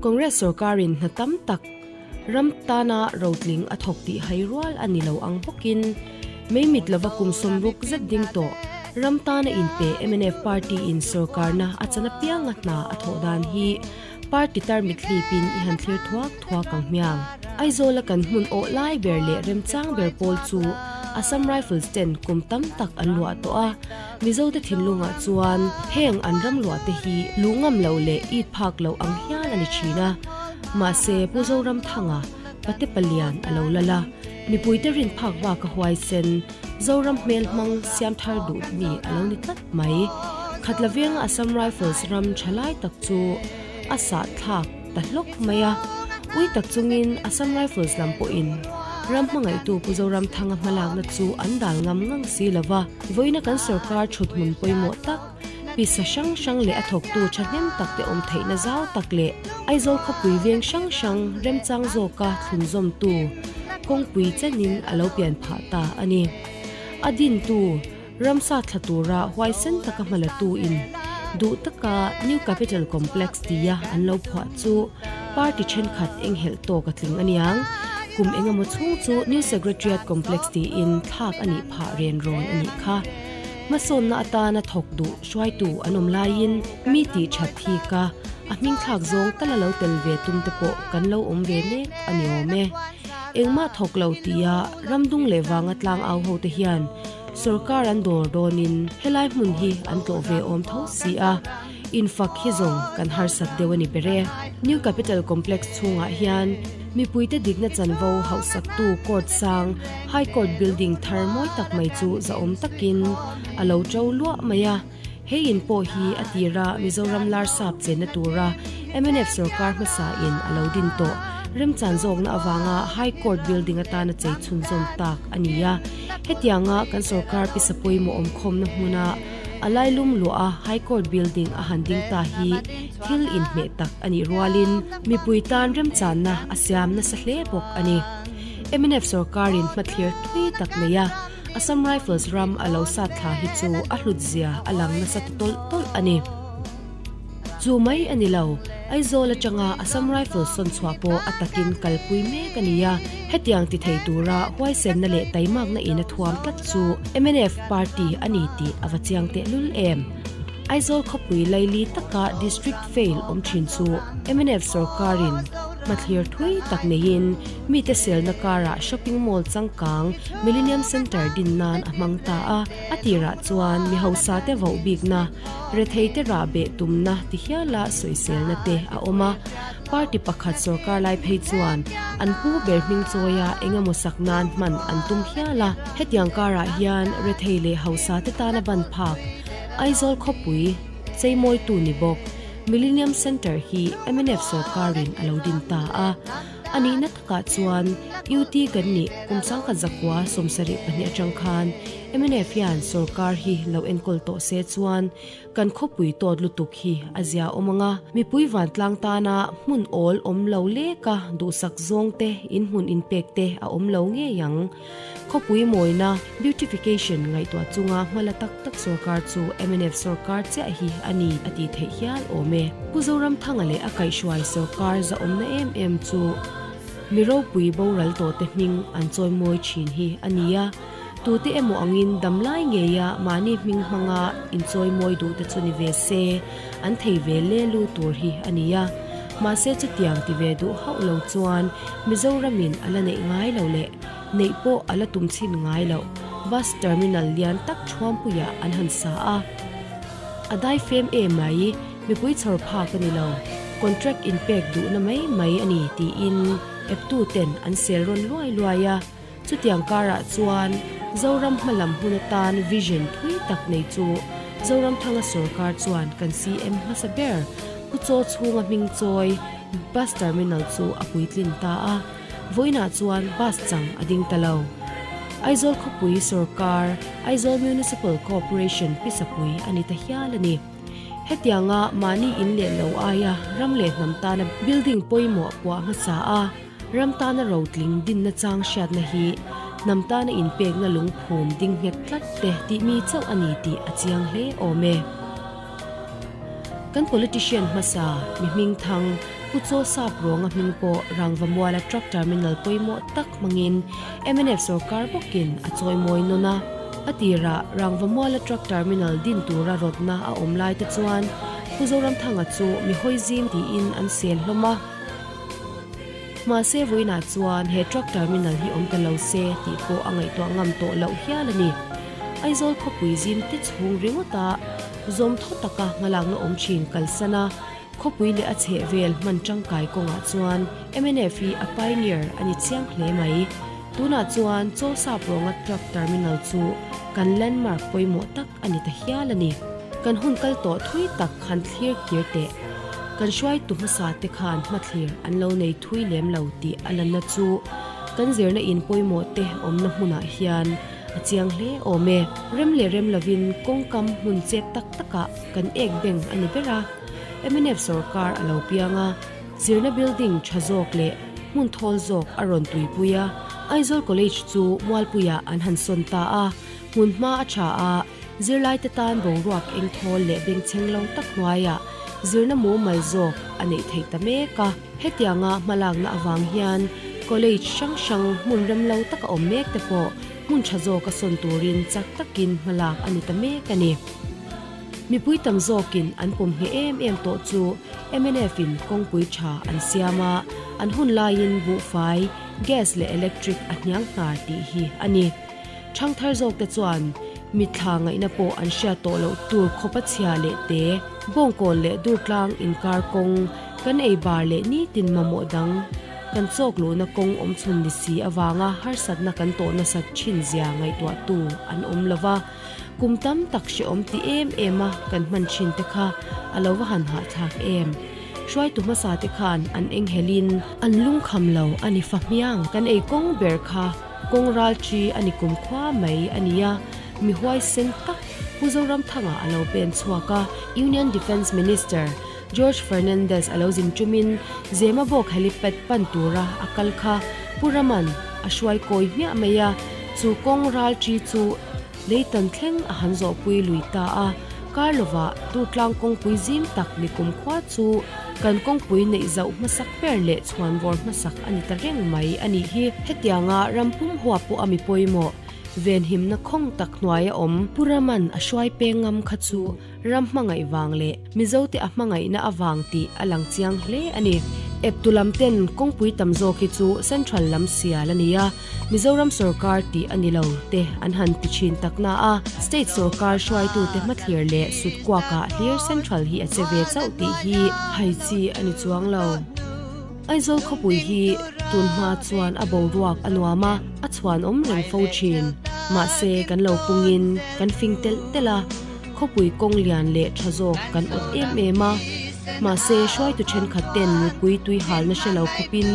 Congress sorkarin hna tam tak ram tana rotling a thawk tih hai rual a ni lo ang bawkin mei mit lova kum 60 zet ding tawh ram tana inpe mnf party in sorkarna a chan apianga hna a thawh dan hi party tar mit hlipin i han thlir thuak thuak ang hmiang. Aizawla kan hmun awh lai ber leh remchang ber pawl chu Assam Rifles ten kum tam tak an luah tawh a, Mizote thinlungah chuan heng an ram luah te hi luh ngam loh leh it phak loh ang hial a ni thin a. Mahse, Pu Zoramthanga, Pate Palian a lo lal a, mipuite rin phak bak a huaisen, Zoram hmel hmang siam thar duh mi a lo ni tlat mai. Khatla venga Assam Rifles ram tha lai tak chu a sah thlak ta hlawk mai a. Ui tak chungin Assam Rifles lam pawhin ram hmangaihtu Pu Zoramthanga hmalakna chu an dal ngam ngang si lo va. Vawiina kan sorkar thut hmun pawimawh tak, pisa hrang hrang leh a thawktu thahnem tak te awm theihna zau tak leh Aizawl khawpui veng hrang hrang remchang zawka thlunzawmtu kawngpui chenin a lo pian phah ta a ni. A dintu ramsa thla tura huaisen taka hmalatu in duh taka New Capital Complex tia an lo phuah chu party thenkhat enghelh tawk a tling aniang. Kum engemaw chhung chu New Secretariat Complex tiin thlak a nih phah ren rawn a nih kha. Hmasawnna atana thawk duh hruaitu an awm laiin mi tih that thik a, a hming thlak zawng tal a lo tel ve tum te pawh kan lo awm ve mek a ni awm e. Engmah thawk lo tia ramdung leh vanga tlang au ho te hian sorkar an dawr dawnin helai hmun hi an tlawh ve awm tho si a, infak hi zawng kan harsat deuh a ni ber e. New Capital Complex chhungah hian mipuite dikna chanvo hauhsaktu court sang High Court building thar mawi tak mai chu zahawm takin a lo to luah mai a. He in pawh hi a tira Mizoram Larsap chenna tura mnf sorkar hmasa in a lo din tawh remchan zawkna avanga High Court building atana chei chhunzawm tak a ni a. Hetianga kan sorkar pisa pawimawh awmkhawmna hmuna a lailum luah a High Court building a han ding ta hi thil inhmeh tak a nih rualin mipui tan remchanna a siam nasa hle bawk a ni. Mnf sorkarin hmathlir thui tak nei a, Assam Rifles ram a lo sat thla hi chu a hlut zia a lang nasa ta tawlh tawlh a ni. Chu mai a ni lo, Aizawl atanga Assam Rifles sawn chhuah pawh a takin kalpui mek a ni a, hetiang ti thei tura huaisenna leh taimakna in a thuam tlat chu mnf party a ni tih a va chiang tehlul em. Aizawl khawpui laili taka District fail awm thin chu mnf sorkarin hmathlir thui tak neiin mite selna karah shopping mall changkang Millennium Centre din nan a hmang ta a, a tirah chuan mi hausa te voh bikna, rethei te rah beh tumna ti hiala sawiselna te a awm a. Party pakhat sorkar lai phei chuan an pu ber hming chawia engemaw sak nan hman an tum hial a, hetiang karah hian rethei leh hausa te tana ban phak Aizawl khawpui cheimawitu ni bawk Millennium Centre hi mnf sorkarin a lo din ta a. A nihna takah chuan UT kan nih kum 1972 atang khan mnf hian sorkar hi lo enkawl tawh se chuan kan khawpui tawt lutuk hi a zia awm ang a, mipui vantlang tana hmun awl awm lo leka duhsak zawng te inhmun inpek te a awm lo ngei ang. Khawpui mawina, beautification, ngaihtuah chunga hmala tak tak sorkar chu mnf sorkar chiah hi a ni a tih theih hial awm e. Pu Zoramthanga leh a kaihhruai sorkar zahawmna em em chu mi ropui boral tawhte hming an chawimawi thin hi a ni a, tute emaw angin damlai ngeia mahni hming hmanga inchawimawi duhte chu ni ve se an thei ve le lu tur hi a ni a, mahse chutiang ti ve duh hauh lo chuan Mizoramin a la neih ngai lo leh neih pawh a la tum chhin ngai loh bus terminal lian tak thuampuiah an han sa a. A dai fem em mai, mipui chhawr phak a ni lo, contract inpek duhna mai mai a ni tiin eptu ten an sel rawn luai luai a. Chutiang karah chuan Zoram hmalam hun atan vision thui tak nei chu Zoramthanga sorkar chuan kan CM hmasa ber Pu Chaw chhunga hming chawi bus terminal chu a puitlin ta a, vawiinah chuan bus chang a ding ta lo. Aizawl khawpui sorkar Aizawl Municipal Corporation pisapui a ni ta hial a ni. Hetianga mahni in leh lo aia ram leh hnam tana building pawimawh puah hmasa a, Ram tana rotling dinna chang hriatna hi hnam tana inpekna lungphum ding nghet tlat te tih mi chauh a ni tih a chiang hle awm e. Kan politician hmasa, mi hming thang, Pu Chaw Sap Rawnga hming pawh Rangvamuala Truck Terminal pawimawh tak hmangin mnf sorkar bawkin a chawimawi nawn a. A tirah Rangvamuala Truck Terminal din tura rawtna a awm lai te chuan Pu Zoramthanga chu mi hawi zim tiin an sel hlawm a. Mahse vawiinah chuan he Truck Terminal hi awm ta lo se tih pawh a ngaihtuah ngam tawh loh hial a ni. Aizawl khawpui zim te chhung ringawta zawm thaw taka hmalakna awm thin kalsan a, Khawpui leh a chhehvel hman tangkai kawngah chuan mnf hi a pioneer a ni chiang hle mai. Tunah chuan Chaw Sap Rawnga Truck Terminal chu kan landmark pawimawh tak a ni ta hial a ni. Kan hun kal tawh thui tak han thlir kir teh. Kan hruaitu hmasa te khan hmathlir an lo nei thui lem lo tih a lanna chu kan zirna in pawimawh te awmna hmunah hian a chiang hle awm e. Rem leh rem lovin kawngkam hmun chep tak takah kan ek beng a ni ber a. Mnf sorkar a lo piang a, zirna building tha zawk leh hmun thawl zawk a rawn tuipui a, Aizawl College chu Mualpuiah an han sawn ta a, hmun hma a tha a, zirlaite tan boruak eng thawl leh bengchheng lo tak hnuaiah zirna mumal zawk a neih theih ta mek a. Hetianga hmalakna avang hian College hrang hrang hmun rem lo taka awm mek te pawh hmun tha zawka sawn turin chak takin hmalak a ni ta mek a ni. Mipui tam zawkin an pawm ngheh em em tawh chu mnf in kawngpui tha an siam a, an hun laiin buhfai, gas leh electric a hniang hnar tih hi a ni. Thangthar zawkte chuan mitthla ngaihna pawh an hriat tawh loh tur khawpa chhia leh te, bawngkawn leh durtlang inkar kawng, kan ei bar leh nitin mamawh dang kan chawk luhna kawng awmchhun ni si avanga harsatna kan tawh nasat thin zia ngaihtuahtu an awm lova. Kum tam tak hrehawm ti em em a kan hman thin te kha a lo va han hahthlak em. Hruaitu hmasa te khan an enghelin an lungkham lo a ni fa hmiang. Kan ei kawng ber kha kawng ral chi a ni kum khua mai a nia, mi huaisen tak Pu Zoramthanga a lo pen chhuak a, Union Defence Minister George Fernandez a lo zin ṭumin Zemabawk helipad pan tura a kal kha Pu Raman a hruai kawi hmiah mai a, chu kawng ral ṭi chu leitan thleng a han zawhpui lui ta a, kar lovah Durtlang kawngpui zim tak ni kumkhua chu kan kawngpui neih zauh hmasak ber leh chhuanvawr hmasak a ni ta reng mai a nih hi. Hetianga ram pum huap pawh a mi pawimawh venhimna khawng tak hnuaia awm Pu Raman a hruai peng ngam kha chu Ram hmangaih vang leh Mizote a hmangaihna avang tih a lang chiang hle a ni. Eptu lam ten kawngpui tam zawk hi chu Central lam sial a ni a, Mizoram sorkar tih a ni lo te an han ti thin tak na a, State sorkar hruaitute hmathlir leh sut kuakah hlir Central hi a che ve chauh tih hi hai chi a ni chuang lo. Aizawl khawpui hi tun hma chuan a boruak a nuam a, a chhuanawm reng fo thin. Mahse kan lo pungin kan fing telh telh a. Khawpui kawng lian leh tha zawk kan awt em em a, mahse hruaitu thenkhat ten mipui tui halna hre lo khawpin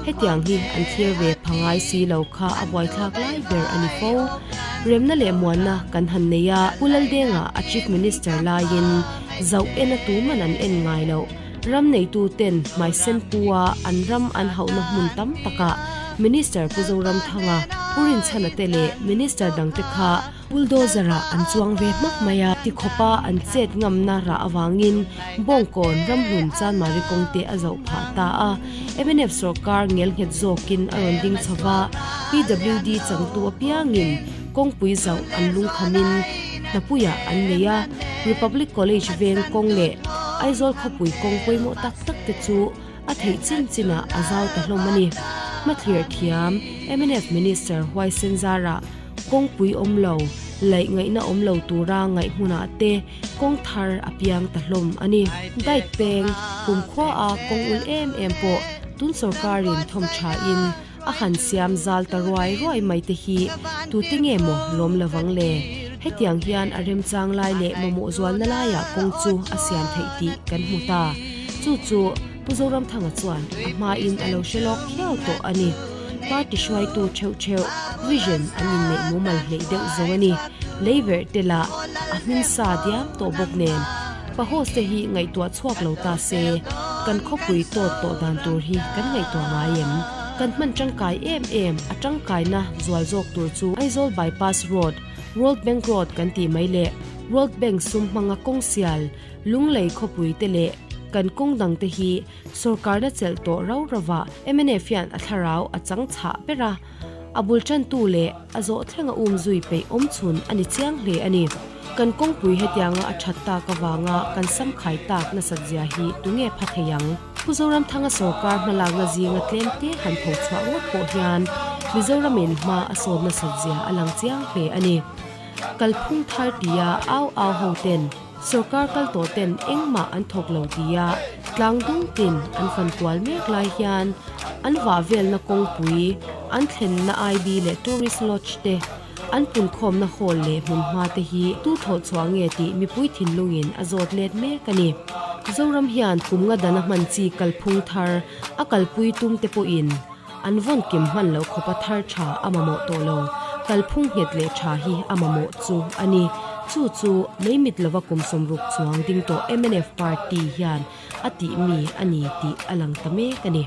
hetiang hi an thlir ve pha ngai si lo kha a buaithlak lai ber a ni fo. Remna leh muanna kan han nei a, Pu Laldenga a Chief Minister laiin zauh en a tuman an en ngai loh. Ram neitu ten hmaisen pu a an ram an hauhna hmun tam takah Minister Pu Zoramthanga, Pu Rinchhana te leh Minister dangte kha Bulldozer-ah an chuang ve hmak mai a, tikhawpa an chet ngamna rah avangin Bawngkawn ramhlun Chanmari kawng te a zoh phah ta a. Mnf sorkar ngelnghet zawkin a rawn ding chho va, PWD changtu apiangin kawngpui zauh an lungkhamin hnapuiah an nei a, Republic College veng kawng leh Aizawl khawpui kawng pawimawh tak tak te chu a theih chin chinah a zau ta hlawm a ni. Hmathlir thiam mnf Minister Huaisen Zara Kawngpui awm lo, laih ngaihna awm lo tura ngaih hmunah te kawng thar a piang ta hlawm a ni. Diet peng, kumkhua a kawng ul em em pawh tun sorkarin thawm thain a han siam zal ta ruai ruai mai te hi tute nge maw lawm lovang le? Hetiang hian a remchang lai leh mamawh zualna laiah kawng chu a siam theih tih kan hmu ta. Chu chu Pu Zoramthanga chuan a hmain a lo hre lawk khiau tawh a ni. Party hruaitu theuh theuh vision an inneih mumal hleih deuh zo a ni. Leiverh te lah a hming sa diam tawh bawk nen Pahoss te hi ngaihtuah chhuak lo ta se kan khawpui tawt tawh dan tur hi kan ngaihtuah ngai em? Kan hman tangkai em em a tangkaina zual zawk tur chu Aizawl Bypass Road, World Bank Road kan tih mai leh World Bank sum hmanga kawng sial Lunglei khawpui te leh. Kan kawng dangte hi sorkarna chelh tawh rau rovah mnf hian a thlarau a chang chhah ber a, a bul tantu leh a zawh thlenga um zui peih awm chhun a ni chiang hle a ni. Kan kawngpui hetianga a that tak avanga kan sam khai tak nasat zia hi tunge pha thei ang? Pu Zoramthanga sorkar hmalakna zinga tlem te han tho chhuah ngawt pawh hian Mizoramin hma a sawn nasat zia a lang chiang hle a ni. Kalphung thar tia au au ho ten sorkar kal tawh ten engmah an thawk lo tia tlang dung tin an fan kual mek lai hian an vah velna kawngpui an thlenna IB leh Tourist Lodge te An punkhawmna hall leh hmunhma te hi tu thawh chhuah nge tih mipui thinlungin a zawt let mek a ni. Zoram hian kum nga dana hman chi kalphung thar a kalpui tum te pawhin an vawn kim hman loh khawpa thar tha a mamawh tawh lo. Kalphung nghet leh tha hi a mamawh chu a ni. Chu chu mei mit lova kum 60 chuang ding tawh mnf party hian a tih mi a ni tih a lang ta mek a ni.